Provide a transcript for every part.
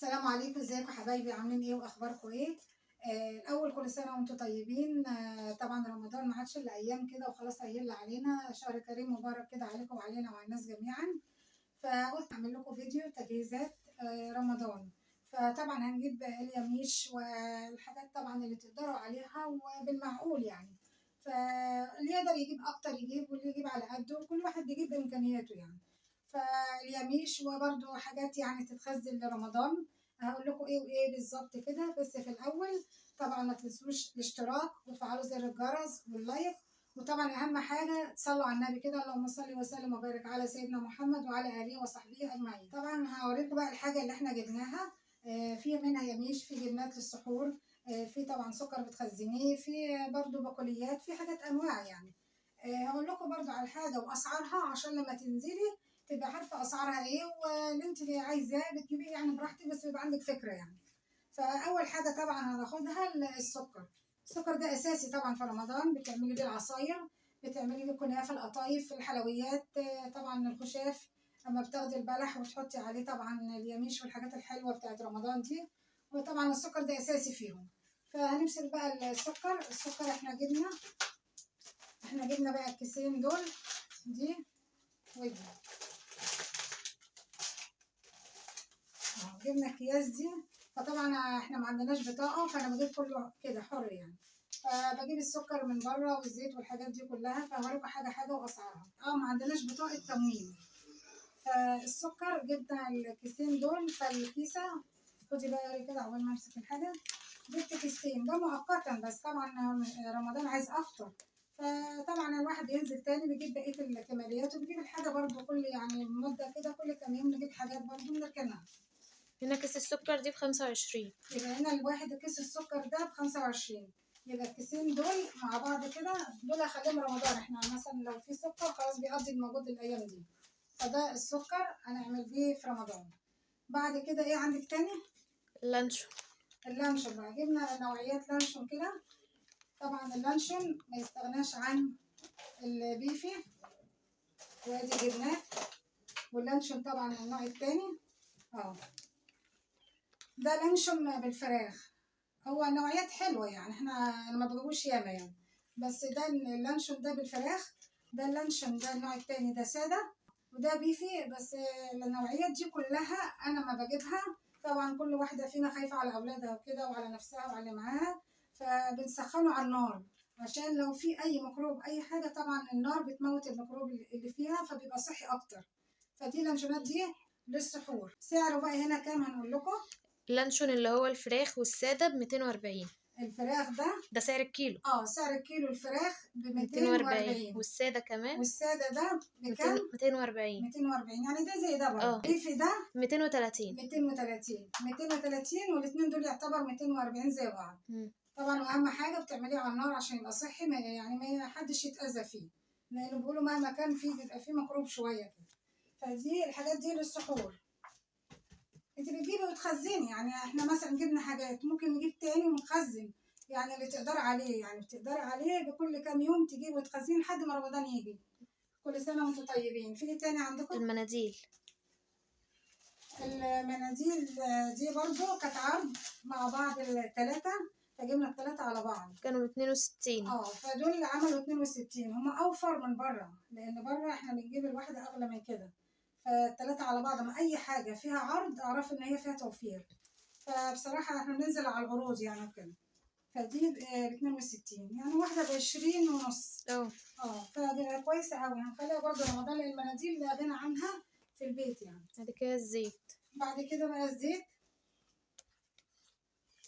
السلام عليكم، ازيكم حبايبي؟ عاملين ايه واخباركم ايه؟ الاول كل سنة وانتم طيبين. طبعا رمضان ما عادش الا ايام كده وخلاص، هيل علينا شهر كريم مبارك كده عليكم وعلينا وعلى الناس جميعا. فقلت اعمل لكم فيديو تجهيزات رمضان. فطبعا هنجيب اليميش والحاجات طبعا اللي تقدروا عليها وبالمعقول يعني، فاللي يقدر يجيب اكتر يجيب، واللي يجيب على قده، كل واحد بيجيب بامكانياته يعني. فاليميش وبرده حاجات يعني تتخزن لرمضان، هقول لكم ايه وايه بالظبط كده. بس في الاول طبعا ما تنسوش الاشتراك وتفعلوا زر الجرس واللايك، وطبعا اهم حاجة تصلوا على النبي كده، اللهم صل وسلم وبارك على سيدنا محمد وعلى اله وصحبه اجمعين. طبعا هوريكم بقى الحاجة اللي احنا جبناها، في منها يميش، في جبنات للسحور، في طبعا سكر بتخزنيه، في برده بقوليات، في حاجات انواع يعني. هقول لكم برده على الحاجة واسعارها عشان لما تنزلي تبقى عارفه اسعارها ايه، واللي انت عايزاه بتجيبيه يعني براحتك، بس بيبقى عندك فكرة يعني. فاول حاجة طبعا هناخدها السكر. السكر ده اساسي طبعا في رمضان، بتعملي بيه العصاير، بتعملي بيه كنافه، القطايف، الحلويات، طبعا الخشاف لما بتاخدي البلح وتحطي عليه طبعا اليميش والحاجات الحلوة بتاعت رمضان دي، وطبعا السكر ده اساسي فيهم. فهنمسك بقى السكر. السكر احنا جبنا بقى الكيسين دول، دي ودي، جبنا الاكياس دي. فطبعا احنا ما عندناش بطاقة، فانا بجيب كله كده حر يعني، فبجيب السكر من بره والزيت والحاجات دي كلها. فهوريكم حاجة حاجة واسعارها. ما عندناش بطاقة تموين، فالسكر جبنا الكيسين دول. فالكيسه خدي بقى كده عقبال ما امسك الحاجة، جبت كيستين ده مؤقتا، بس طبعا رمضان عايز اكتر، فطبعا الواحد بينزل تاني بيجيب بقية الكماليات، وبيجيب الحاجة برده كل يعني مده كده، كل كام يوم نجيب حاجات برده بنركنها. هنا كيس السكر دي ب25، يبقى هنا الواحد كيس السكر ده ب25، يبقى الكيسين دول مع بعض كده دول هخليهم رمضان. احنا مثلا لو في سكر خلاص بيقضي الموجود الايام دي، فده السكر هنعمل بيه في رمضان. بعد كده ايه عندك تاني؟ اللانشون. اللانشون بقى جبنا نوعيات لانشون كده. طبعا اللانشون ما يستغناش عن البيفي، وادي جبناه. واللانشون طبعا النوع التاني ده لانشون بالفراخ، هو نوعيات حلوة يعني، احنا ما بجيبوش ياما يعني، بس ده اللانشون ده بالفراخ، ده اللانشون ده النوع التاني، ده ساده وده بيفي. بس النوعيات دي كلها انا ما بجيبها، طبعا كل واحدة فينا خايفة على اولادها وكده وعلى نفسها وعلى اللي معاها، فبنسخنه على النار عشان لو في اي ميكروب اي حاجة، طبعا النار بتموت الميكروب اللي فيها، فبيبقى صحي اكتر. فدي اللانشونات دي للسحور. سعره بقى هنا كام هنقول لكم؟ اللانشون اللي هو الفراخ والسادة ب240. الفراخ ده سعر الكيلو. سعر الكيلو الفراخ ب240، والسادة كمان، والسادة ده بكام؟ 240. 240 يعني ده زي ده برضه. البيفي ده 230. 230 230، والاثنين دول يعتبر 240 زي بعض. طبعا واهم حاجة بتعمليه على النار عشان يبقى صحي، ما يعني ما حدش يتاذى فيه، لانه بيقولوا مهما كان فيه بيبقى فيه ميكروب شوية كده. فدي الحاجات دي للسحور، انت بتجيبي وتخزني يعني. احنا مثلا جبنا حاجات ممكن نجيب تاني ونخزن يعني، اللي تقدري عليه يعني، بتقدري عليه بكل كام يوم تجيبي وتخزني لحد ما رمضان يجي. كل سنة وانتم طيبين. في ايه تاني عندكم؟ المناديل. المناديل دي برضو كانت عرض مع بعض الثلاثة، فجبنا الثلاثة على بعض، كانوا 62. فدول عملوا 62، هما اوفر من بره، لان بره احنا بنجيب الواحدة اغلى من كده. فالتلاتة على بعض، ما اي حاجة فيها عرض اعرف ان هي فيها توفير، فبصراحة احنا بننزل على العروض يعني وكده. فدي ب62 يعني، واحدة ب20.5. فدي كويسة اوي، هنخليها برضه رمضان، لان المناديل لا غنى عنها في البيت يعني. بعد كده الزيت. بعد كده بقى الزيت.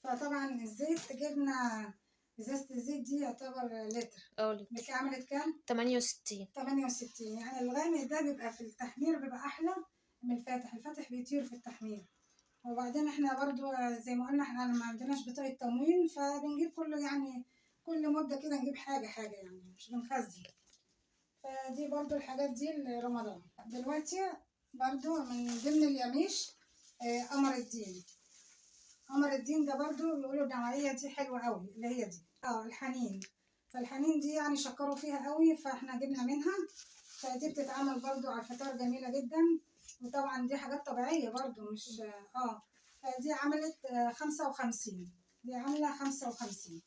فطبعا الزيت جبنا ازازة الزيت دي يعتبر لتر. لتر. عملت كام؟ 68. 68 يعني. الغامق ده بيبقى في التحمير بيبقى احلى من الفاتح، الفاتح بيطير في التحمير. وبعدين احنا برضو زي ما قلنا احنا ما عندناش بطاقة تموين، فبنجيب كله يعني، كل مدة كده نجيب حاجة حاجة يعني، مش بنخزن. فدي برضو الحاجات دي لرمضان. دلوقتي برضو من ضمن اليميش قمر الدين. قمر الدين ده برضو بيقولوا النوعية دي حلوة قوي، اللي هي دي الحنين. فالحنين دي يعني شكروا فيها قوي، فاحنا جبنا منها. فدي بتتعمل برضو على الفطار جميلة جدا، وطبعا دي حاجات طبيعية برضو، مش فدي عملت 55، دي عامله 55.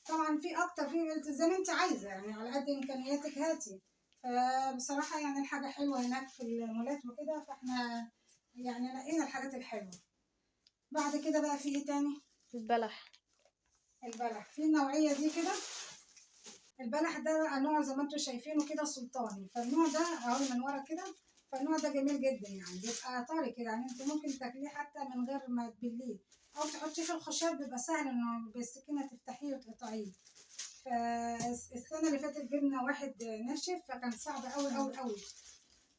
طبعا في اكتر، في زي ما انت عايزه يعني، على قد امكانياتك هاتي. فبصراحة يعني الحاجة حلوة هناك في المولات وكده، فاحنا يعني لقينا الحاجات الحلوة. بعد كده بقى في ايه تاني؟ البلح. البلح في النوعية دي كده. البلح ده بقى نوع زي ما انتم شايفينه كده سلطاني، فالنوع ده اهو من ورا كده، فالنوع ده جميل جدا يعني، بيبقى طري كده، يعني انت ممكن تاكليه حتى من غير ما تبليه، او تحطيه في الخشاب، بيبقى سهل انه بالسكينة تفتحيه وتقطعيه. فالسنة اللي فاتت جبنا واحد ناشف فكان صعب قوي قوي قوي،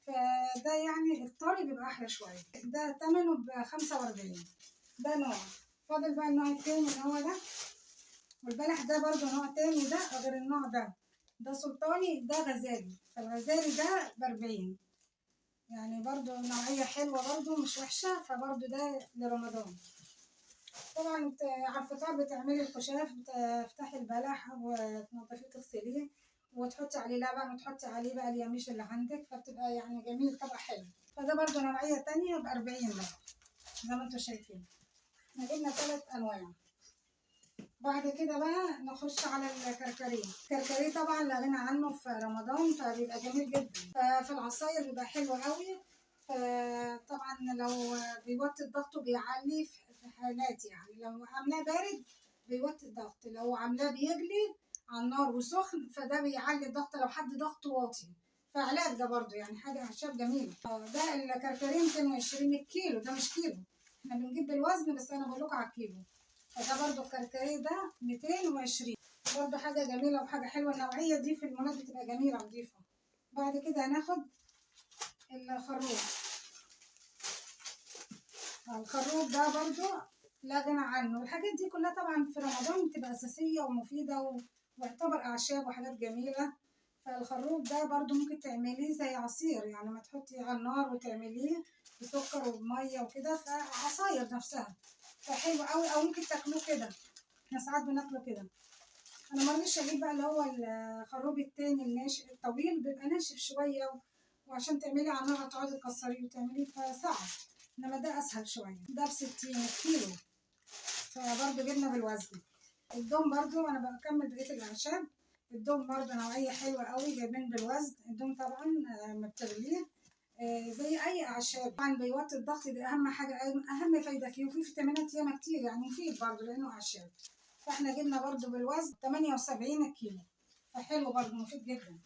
فده يعني الطري بيبقى احلى شوية. ده ثمنه ب45، ده نوع. فاضل بقى النوع التاني اللي هو ده. والبلح ده برضو نوع تاني، ده غير النوع ده، ده سلطاني، ده غزالي. فالغزالي ده ب40، يعني برضو نوعية حلوة برضو مش وحشة، فبرضو ده لرمضان. طبعا على الفطار بتعملي الخشاف، بتفتحي البلح وتنضفيه وتغسليه وتحطي عليه لبن وتحطي عليه بقى اليميش اللي عندك، فبتبقى يعني جميل، طبق حلو. فده برضو نوعية تانية ب40 برضو زي ما انتوا شايفين. احنا جبنا 3 أنواع. بعد كده بقى نخش على الكركديه. الكركديه طبعا لا غنى عنه في رمضان، فبيبقى جميل جدا، ففي العصاير بيبقى حلو قوي. فطبعا لو بيوطي الضغط وبيعلي في حالات، يعني لو عاملاه بارد بيوطي الضغط، لو عاملاه بيغلي على النار وسخن فده بيعلي الضغط لو حد ضغطه واطي، فعلاج ده برضو يعني حاجة اعشاب جميلة. ده الكركديه 220 الكيلو، ده مش كيلو، احنا بنجيب بالوزن بس انا بقول لكم على الكيلو. فده برضو الكركديه ده 220، برضو حاجة جميلة وحاجه حلوة. النوعية دي في المولات بتبقى جميلة ونضيفه. بعد كده هناخد الخروب. الخروب ده برضو لا غنى عنه. الحاجات دي كلها طبعا في رمضان بتبقى اساسية ومفيدة ويعتبر اعشاب وحاجات جميلة. فالخروب ده برضو ممكن تعمليه زي عصير، يعني ما تحطي على النار وتعمليه بسكر وبميه وكده، فعصاير نفسها، فحلو قوي. او ممكن تاكلوه كده، احنا ساعات بناكله كده. انا ما رضيتش اجيب بقى اللي هو الخروب التاني الناشف الطويل، بيبقى ناشف شوية، وعشان تعمليه على النار هتقعدي تكسريه وتعمليه فصعب، انما ده اسهل شوية. ده ب60 كيلو، فبرضو جبنا بالوزن. الدوم برضو انا بكمل بقية الاعشاب. الدوم برضو نوعية حلوة قوي، جايبين بالوزن. الدوم طبعا ما بتغليه زي اي اعشاب، طبعا بيوطي الضغط، دي اهم حاجة، اهم فايده فيه، وفيه فيتامينات ياما كتير يعني، مفيد برضو لانه اعشاب. فاحنا جبنا برضو بالوزن 78 كيلو، فحلو برضو مفيد جدا.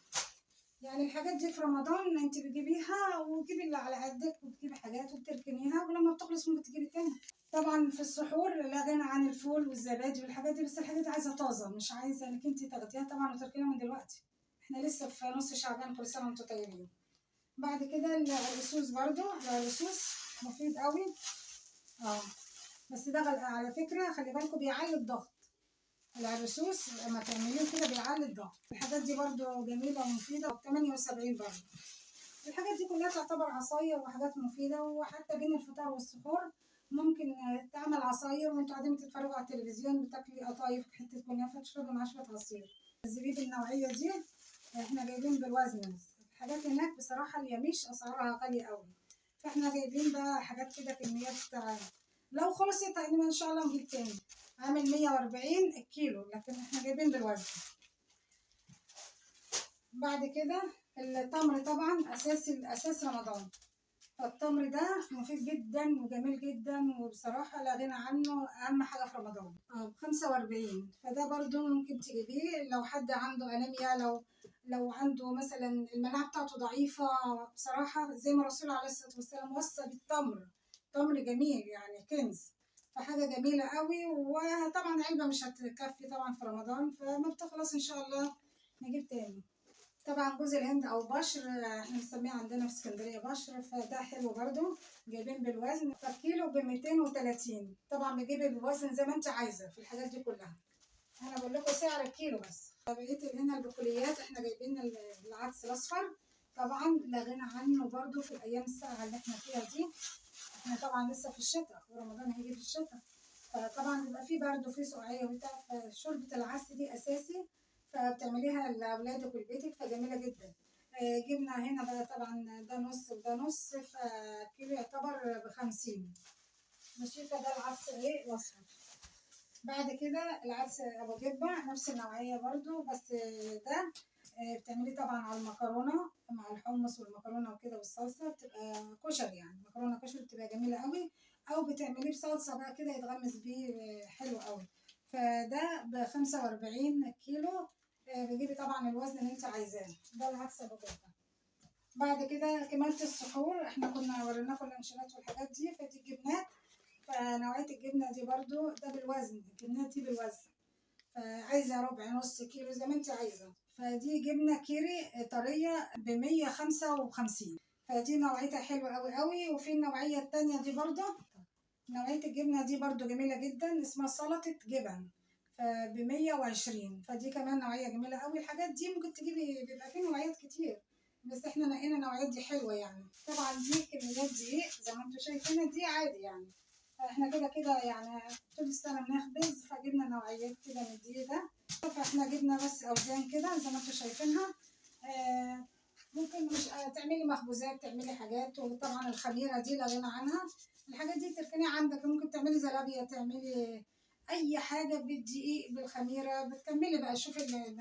يعني الحاجات دي في رمضان انت بتجيبيها وتجيبي اللي على قدك، وبتجيبي حاجات وبتركنيها، ولما بتخلص ممكن تجيبي تاني. طبعا في السحور لا غنى عن الفول والزبادي والحاجات دي، بس الحاجات دي عايزه طازة، مش عايزه انك انت تاخديها طبعا وتركنيها من دلوقتي، احنا لسه في نص شعبان، كل سنة وانتم طيبين. بعد كده العرقسوس برضو، العرقسوس مفيد قوي، بس ده على فكرة خلي بالكم بيعلي الضغط. العرقسوس لما تعمليه كده بيعلي الضغط. الحاجات دي برضو جميلة ومفيدة، 78 برضو. الحاجات دي كلها تعتبر عصاير وحاجات مفيدة، وحتى بين الفطار والسحور ممكن تعمل عصاير وانتوا قاعدين بتتفرجوا على التلفزيون، بتاكلي قطايف حتة كنافه، تشربي معاه شوية عصير. الزبيب النوعية دي احنا جايبين بالوزن. الحاجات هناك بصراحة اليميش اسعارها غالية قوي، فاحنا جايبين بقى حاجات كده كميات، لو خلصت هنبقى ان شاء الله نجيب تاني. عامل 140 الكيلو، لكن احنا جايبين بالوزن. بعد كده التمر طبعا اساسي، اساس رمضان. فالتمر ده مفيد جدا وجميل جدا، وبصراحة لا غنى عنه، أهم حاجة في رمضان. ب45، فده برضو ممكن تجيبيه لو حد عنده أنيميا، لو عنده مثلا المناعة بتاعته ضعيفة. بصراحة زي ما الرسول عليه الصلاة والسلام وصى بالتمر، تمر جميل يعني كنز، فحاجة جميلة قوي. وطبعا علبة مش هتكفي طبعا في رمضان، فما بتخلص إن شاء الله نجيب تاني. طبعا جوز الهند او بشر، احنا بنسميه عندنا في اسكندرية بشر، فده حلو برده، جايبين بالوزن. فالكيلو ب 230، طبعا بتجيبي بالوزن زي ما انت عايزه في الحاجات دي كلها، انا بقول لكم سعر الكيلو بس. بقية هنا البقوليات احنا جايبين العدس الاصفر، طبعا لا غنى عنه برده في الايام الساقعه اللي احنا فيها دي. احنا طبعا لسه في الشتاء ورمضان هيجي في الشتاء، فطبعا بيبقى فيه برد وفيه سقعيه وبتاع، فشوربه العدس دي اساسي، فبتعمليها لاولادك ولبيتك، فجميله جدا. جبنا هنا بقى طبعا ده نص وده نص، فكيلو يعتبر ب50. ماشي. فده العدس ايه الاصفر. بعد كده العدس ابو جبه نفس النوعية برده، بس ده بتعمليه طبعا على المكرونه مع الحمص والمكرونه وكده والصلصه، بتبقى كشري يعني، مكرونه كشري بتبقى جميلة قوي، او بتعمليه بصلصه بقى كده يتغمس بيه حلو قوي. فده ب45 كيلو، بتجيبي طبعا الوزن اللي انت عايزاه. ده العدس ابو جبه. بعد كده كمالة السحور، احنا كنا وريناكم اللانشونات والحاجات دي، فدي الجبنات. فنوعية الجبنة دي برضو ده بالوزن، الجبنات دي بالوزن، فعايزة ربع نص كيلو زي ما انت عايزة. فدي جبنة كيري طرية ب155، فدي نوعيتها حلوة قوي قوي. وفي النوعية التانية دي برضو، نوعية الجبنة دي برضو جميلة جدا، اسمها سلطة جبن، ف120، فدي كمان نوعية جميلة قوي. الحاجات دي ممكن تجيبي، بيبقى فيه نوعيات كتير، بس احنا نقينا نوعيات دي حلوة يعني. طبعا دي كميات دقيق زي ما انتوا شايفينها، دي عادي يعني، احنا كده كده يعني طول السنة بنخبز، فجبنا نوعيات كده من الدقيق ده. فاحنا جبنا بس اوزان كده زي ما انتوا شايفينها. ممكن مش تعملي مخبوزات، تعملي حاجات. وطبعا الخميرة دي لا غنى عنها، الحاجات دي تركنيها عندك، ممكن تعملي زلابية، تعملي اي حاجة بالدقيق بالخميرة، بتكملي بقى شوفي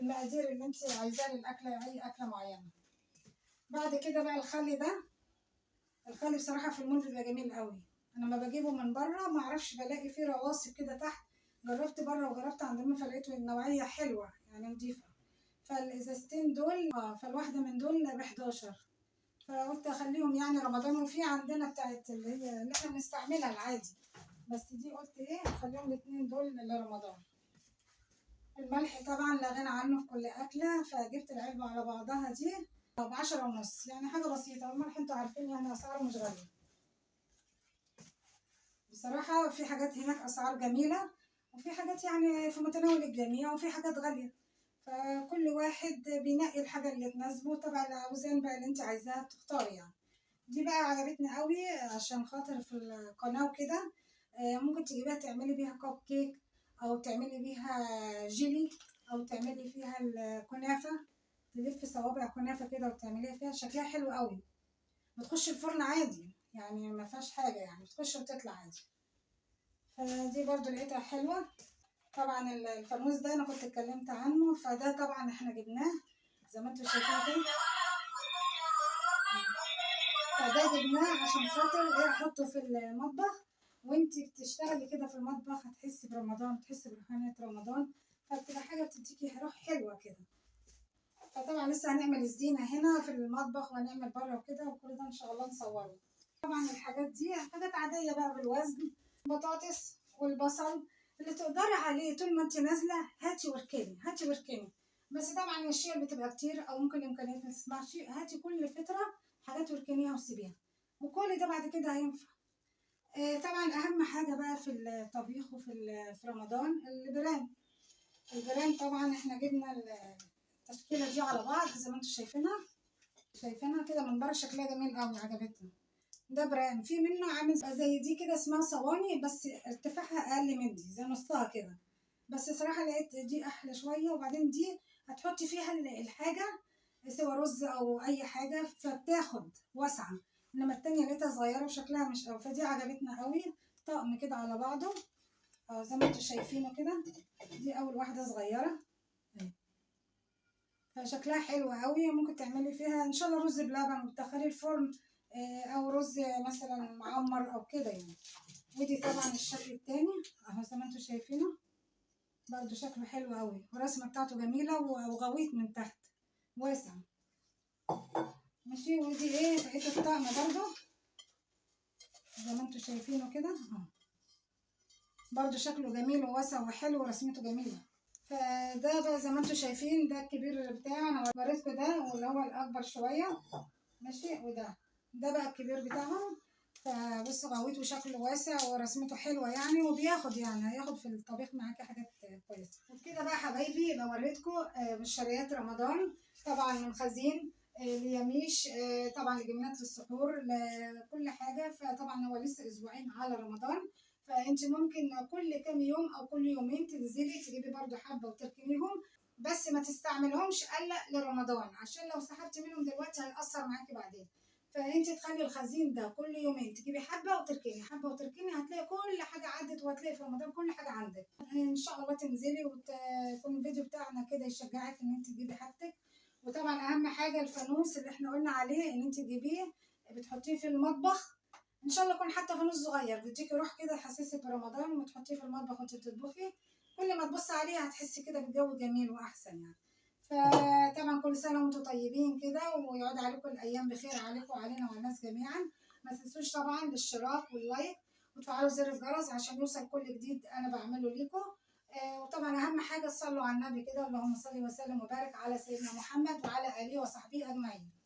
المقادير اللي انت عايزاها للاكلة، اي اكلة معينة. بعد كده بقى الخل ده، الخل بصراحة في المول بيبقى جميل قوي. انا ما بجيبه من بره ما اعرفش، بلاقي فيه رواسب كده تحت، جربت بره وجربت عند ماما فلقيته النوعية حلوة يعني نضيفه. فالازازتين دول فالواحده من دول ب11، فقلت اخليهم يعني رمضان. وفي عندنا بتاعت اللي هي اللي احنا بنستعملها العادي، بس دي قلت ايه اخليهم الاتنين دول لرمضان. الملح طبعا لا غنى عنه في كل اكله، فجبت العلبة على بعضها دي ب10.5، يعني حاجة بسيطة. الملح انتوا عارفين يعني اسعاره مش غالية بصراحة، في حاجات هناك اسعار جميلة، وفي حاجات يعني في متناول الجميع، وفي حاجات غالية، فكل واحد بينقي الحاجة اللي تناسبه. طبعا الاوزان بقى اللي انت عايزاها بتختاري يعني. دي بقى عجبتني قوي عشان خاطر في القناة وكده، ممكن تجيبيها تعملي بيها كب كيك، او تعملي بيها جيلي، او تعملي فيها الكنافه، تلفي صوابع كنافه كده وتعمليها فيها، شكلها حلو قوي. بتخش الفرن عادي يعني، ما فيهاش حاجة يعني، بتخش وتطلع عادي. فدي برضو لقيتها حلوة. طبعا الفانوس ده انا كنت اتكلمت عنه، فده طبعا احنا جبناه زي ما انتوا شايفين كده، فده جبناه عشان خاطر ايه، احطه في المطبخ. وانتي بتشتغلي كده في المطبخ هتحسي برمضان، تحسي بروحانية رمضان، فبتبقى حاجة بتديكي روح حلوة كده. فطبعا لسه هنعمل الزينة هنا في المطبخ، وهنعمل بره وكده، وكل ده ان شاء الله نصوره. طبعا الحاجات دي حاجات عادية بقى بالوزن، بطاطس والبصل اللي تقدري عليه طول ما انت نازله هاتي واركني، هاتي واركني. بس طبعا الشيل بتبقى كتير، او ممكن الامكانيات ما تسمحش، هاتي كل فترة حاجات واركنيها وسيبيها، وكل ده بعد كده هينفع. طبعا اهم حاجة بقى في الطبيخ وفي في رمضان البرام. البرام طبعا احنا جبنا التشكيلة دي على بعض زي ما انتم شايفينها كده من بره، شكلها جميل قوي عجبتني. ده برام في منه عامل زي دي كده، اسمها صواني، بس ارتفاعها اقل من دي زي نصها كده، بس صراحة لقيت دي احلى شوية. وبعدين دي هتحطي فيها الحاجة سواء رز او اي حاجة، فبتاخد واسعة، انما التانية لقيتها صغيرة وشكلها مش قوي، فدي عجبتنا قوي. طقم كده على بعضه زي ما انتوا شايفينه كده. دي اول واحدة صغيرة فشكلها حلو قوي، ممكن تعملي فيها ان شاء الله رز بلبن وتدخلي الفرن، او رز مثلا معمر او كده يعني. ودي طبعا الشكل التاني اهو زي ما انتوا شايفينه، برضو شكله حلو قوي، والرسمه بتاعته جميلة وغويط من تحت واسع ماشي. ودي ايه بقية الطقم برضو زي ما انتوا شايفينه كده اهو، برضو شكله جميل وواسع وحلو ورسمته جميلة. فده بقى زي ما انتوا شايفين ده الكبير بتاعه، انا وريتكم ده واللي هو الاكبر شوية ماشي، وده بقى الكبير بتاعهم. فبصوا غويته وشكله واسع ورسمته حلوة يعني، وبياخد يعني هياخد في الطبيخ معاكي حاجات كويسة. وبكده بقى حبايبي يبقى وريتكم مشتريات رمضان، طبعا من خزين ليميش، طبعا لجبنات للسحور، لكل حاجة. فطبعا هو لسه اسبوعين على رمضان، فانت ممكن كل كام يوم او كل يومين تنزلي تجيبي برده حبه وتركنيهم، بس ما تستعملهمش الا لرمضان، عشان لو سحبتي منهم دلوقتي هيأثر معاكي بعدين. فانت تخلي الخزين ده كل يومين تجيبي حبه وتركني، حبه وتركني، هتلاقي كل حاجة عدت، وهتلاقي في رمضان كل حاجة عندك. ان شاء الله تنزلي وتكون الفيديو بتاعنا كده يشجعك ان انت تجيبي حاجتك. وطبعا اهم حاجة الفانوس اللي احنا قلنا عليه ان انت تجيبيه، بتحطيه في المطبخ، ان شاء الله يكون حتى فانوس صغير بيديكي روح كده تحسسك برمضان، وتحطيه في المطبخ وانت بتطبخي، كل ما تبصي عليه هتحسي كده بالجو جميل واحسن يعني. فطبعا كل سنة وانتم طيبين كده، ويعود عليكم الايام بخير عليكم وعلينا وعلى الناس جميعا. ما تنسوش طبعا الاشتراك وال like وتفعلوا زر الجرس عشان يوصل كل جديد انا بعمله ليكم. وطبعا اهم حاجة تصلوا على النبي كده، اللهم صل وسلم وبارك على سيدنا محمد وعلى اله وصحبه اجمعين.